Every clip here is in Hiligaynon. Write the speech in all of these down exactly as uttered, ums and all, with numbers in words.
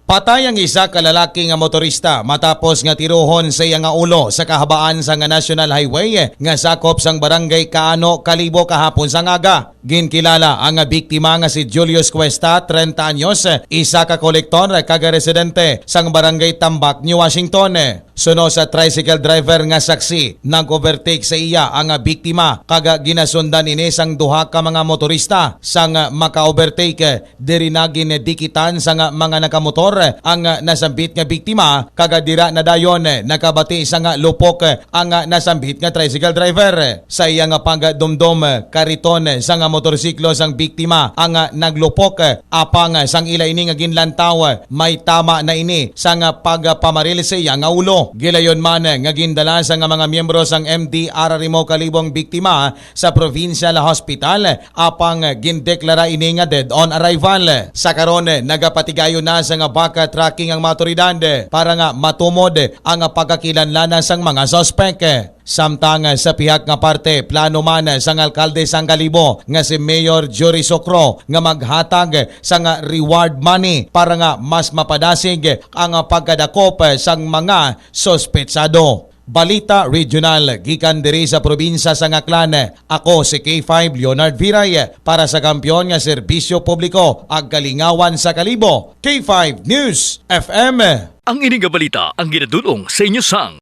Patay ang isa ka lalaki nga motorista matapos nga tirohon sa iya nga ulo sa kahabaan sang National Highway nga sakop sang Barangay Kaano, Kalibo, kahapon sang aga. Ginkilala ang biktima nga si Julius Cuesta, treinta anyos, isa ka kolektor kag residente sang Barangay Tambak, New Washington. Suno sa tricycle driver nga saksi, nag-overtake sa iya ang biktima kag ginasundan ini sang duha ka mga motorista. Sang maka-overtake, diri na gindikitan sang mga nakamotor ang nasambit nga biktima, kag dira na dayon nakabati sang lupok ang nasambit nga tricycle driver. Sa iya nga pagdumdom, kariton sang motorsiklo sang biktima ang naglupok, apang sang ila ini nga ginlantaw, may tama na ini sang pagpamaril sa iya nga ulo. Gilayon man nga gindala sang mga miyembro sang M D R Rimo Kalibo ang biktima sa Provincial Hospital, apang gindeklara ini nga dead on arrival. Sa karon, nagapatigayon na sang backtracking ang mga awtoridad para nga matumod ang pagkakilanlanan sang mga suspek. Samtang sa pihak nga parte, plano man sang alkalde sang Kalibo nga si Mayor Jory Socro nga maghatag sang reward money para nga mas mapadasig ang pagkadakop sang mga suspetsado. Balita Regional gikan diri sa probinsya sang Aklan. Ako si K five Leonard Viray para sa kampiyon nga serbisyo publiko ag kalingawan sa Kalibo, K five News F M. Ang ini nga balita ang ginadul-ong sa inyo sang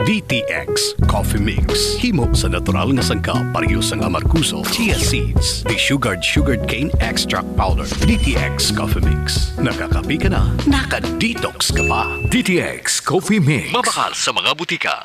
D T X Coffee Mix. Himo sa natural nga sangkap, pareho sang amargoso, chia seeds, desugared sugarcane extract powder. D T X Coffee Mix. Nakakape ka na, naka-detox ka pa. D T X Coffee Mix. Mabakal sa mga butika.